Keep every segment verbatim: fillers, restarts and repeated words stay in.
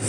Ka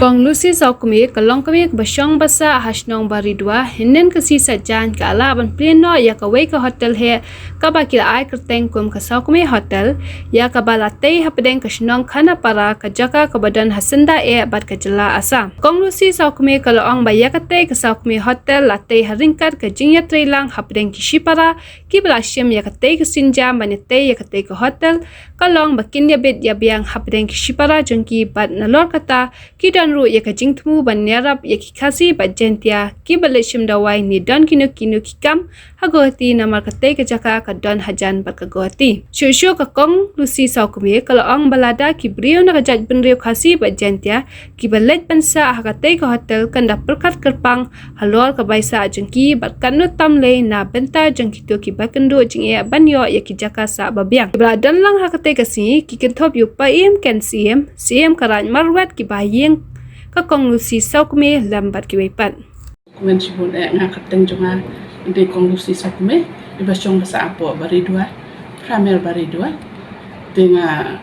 Kong Lucy Sawkmie, ka long ka mei kaba shong ba sah ha shnong Baridua, hynnin ka sngi Saitjaiñ ka la lah ban plie noh ïa kawei ka hotel heh, kaba ki la ai kyrteng kum ka Sawkmie Hotel, ïa kaba la tei hapdeng ka shnong Khanapara, ka jaka kaba don ha syndah eh bad ka jylla Assam. Kong Lucy Sawkmie ka la ong ba ïa katei ka Sawkmie Hotel la tei ha ryngkat ka jingïatreilang hapdeng ki shipara, kiba la shim ïa katei ka sienjam ban ïatei ïa katei ka hotel, ka long ba kin ïabit ïabiang hapdeng ki shipara jong ki bad nalor kata, ki don ruh ïa ka jingthmu ban ïarap ïa ki Khasi bad Jaintia, kiba leit shim dawai ne don kino kino ki kam ha Guwahati namar katei ka jaka ka don hajan bad ka Guwahati. Shuh shuh ka Kong Lucy Sawkmie ka la ong ba lada ki briew na ka jaitbynriew Khasi bad Jaintia, kiba leit ban sah ha katei ka hotel kan da pyrkhat kyrpang halor ka bai sah jong ki bad katno tam lei na bynta jong kito kiba kynduh jingeh ban ïoh ïa ki jaka sah babiang. Kiba la don lang ha katei ka sngi ki kynthup ïa u Paiem Ken Syiem, Syiem ka Raid Marwet, ki ba ïing ka Kong Lucy Sawkmie lem bad kiwei pat. Kmen shibun eh, nga kyrteng jong nga dei Kong Lucy Sawkmie, iba shong ba sah hapoh Baridua, Pramel Baridua. Te nga,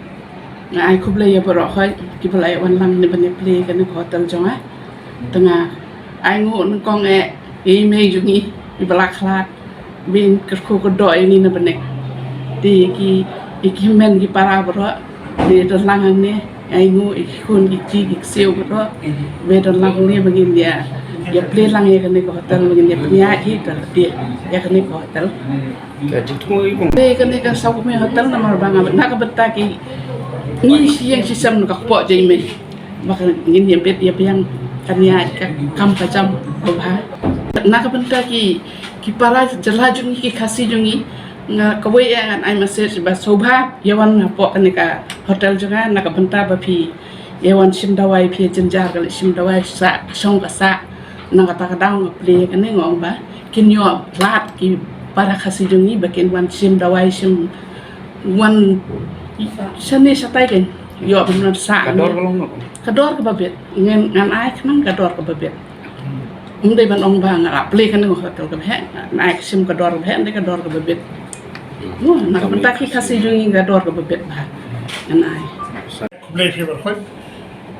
nga ai khublei ïa baroh hoi kiba la ïa wan lang ne ban ïa plie kane ka hotel jong nga. Te nga ai nguh nyngkong eh ïa i mei jong ngi iba la khlad, ba in kyrkhu kyrdoh ïa ngi na bynta. Te ïa ki, ïa ki hynmen ki para baroh, te don lang hangne, ai nguh ïa ki khun ki kti ki ksiew baroh, ba don lang hangne ba ngin ïa, ïa plie lang ïa kane ka hotel, ba ngin ïa pynïaid hi da lade ïa kane ka hotel. Te kane ka Sawkmie Hotel namar ba nga na ka bynta ki ngi shi ïing shi sem na ka kpoh jong i mei, ba ka ngin ïa bit ïa biang, kan ïaid ka kam ka jam babha. Na ka bynta ki, ki para jylla jong ngi, ki Khasi jong ngi, nga kawei eh ngan ai message ba sngewbha ïa wan hapoh kane ka hotel jong nga, na ka bynta ba phi ïa wan shim dawai, phi ïa jynjar ka leit shim dawai, sah ka shong ka sah. Na kata ka daw nga plie kane, nga ong ba kin ïoh lad ki para Khasi jong ngi ba kin wan shim dawai, shim wan shane shatai, kin ïoh ban wan sah. Ka dor ka long noh? Ka dor kaba bit. Ngan, ngan ai khnang ka dor kaba bit. Ym dei ban ong ba nga la plie kane ka hotel kaba heh, ngan ai ka shim ka dor kaba heh, ym dei, ka dor kaba bit. Na ka bynta ki Khasi jong ngi ka dor kaba bit ba ngan ai. Khublei phi baroh.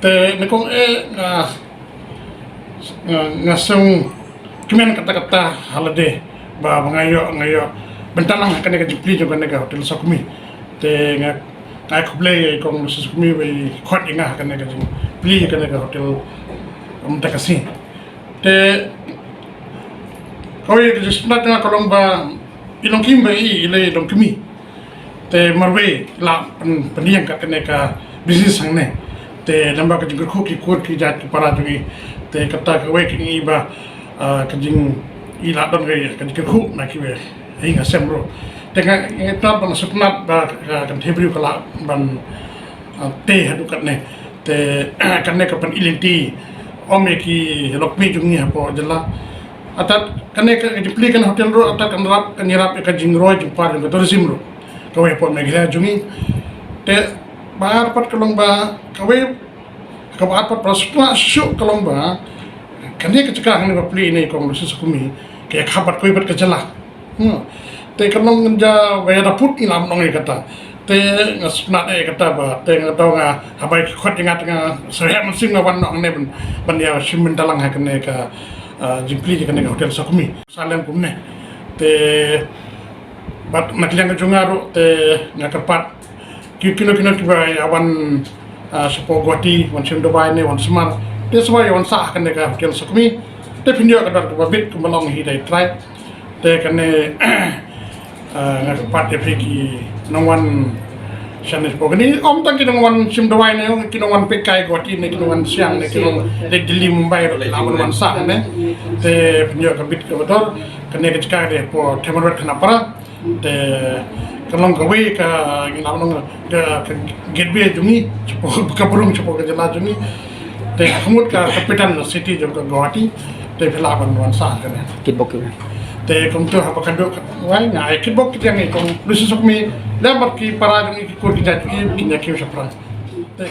Te nyngkong eh nga, nga, nga sngewkmen katta katta ha lade ba, ba nga ïoh, nga ïoh bynta lang ha kane ka jingplie jong kane ka hotel Sawkmie. Te nga, nga ai khublei ïa i Kong Lucy Sawkmie ba i khot ïa nga ha kane ka jingplie ïa kane ka hotel mynta ka sngi. Te kawei ka jingsngewtynnat jong nga ka long ba i longkmie ba i, i lei longkmie. Te marwei la pyn, pynïeng kat kane ka business hangne. Te namar ka jingkyrkhu ki khun ki jait ki para jong i. Te kata kawei ka ngi ba, ah, ka jing, i la don ka jingkyrkhu na kiwei ha ïing ha sem ruh. Te nga, nga tnat ba nga sngewtynnat ba ka, ka, ka Thebri ka la ban, ah, te haduh katne. Te kane ka pyni lynti ym ïa ki longkmie jong ngi hapoh jylla. Artat kane ka jingplie kane hotel ruh, artat kan rap, kan ïarap ïa ka jingroi jingpar jong ka tourism ruh kawei hapoh Meghalaya jong ngi. Te ba ar pat ka long ba kawei, kaba ar pat ba sngewtynnat shuh ka long ba kane ka jaka hangne ba plie ïa i Kong Lucy Sawkmie ka ïa khap bad kawei pat ka jylla. Hmm. Te ka long ngan ja ba ïa da put ngi lam nong ïa kata. Te nga sngewtynnat ïa kata ba, te nga daw nga, haba ki khot ïa nga te nga sngewheh mynsiem nga wan noh hangne ban, ban ïa shim bynta lang ha kane ka, ah, jingplie kane ka hotel Sawkmie. Sa lem kumne. Te bad na ka liang ka jong nga ruh te nga kyrpad ki, kino kino kiba ïa wan, ah, shapoh Guwahati, wan shim dawai ne wan sumar, te sngewbha ïa wan sah ha kane ka hotel Sawkmie. Te phin ïoh ka dor kaba bit kumba long hi da i trai. Te kane, ah, nga kyrpad ïa phi ki nongwan shane shapoh kane, ym tang ki nongwan shim dawai ne, ki nongwan peitkai Guwahati ne, ki nongwan siang ne, ki nong leit Delhi Mumbai ruh ki lah ban wan sah ne. Te phin ïoh ka bit kaba dor. Kane ka jaka ka dei hapoh Themmarwet Khanapara. Te ka long kawei ka, ngi lah ban ong ka, ka gateway jong ngi shapoh ka Brum, shapoh ka jylla jong ngi. Te ka mut ka capital city jong ka Guwahati. Te phi lah ban wan sah kane. Kitbok ki. Te kumto haba ka duk wai nga ai kitbok kit ïa ngi kong Lucy Sukmi lem bad ki para jong ngi ki kur ki jait ki kin ïa kiew shaphrang. Te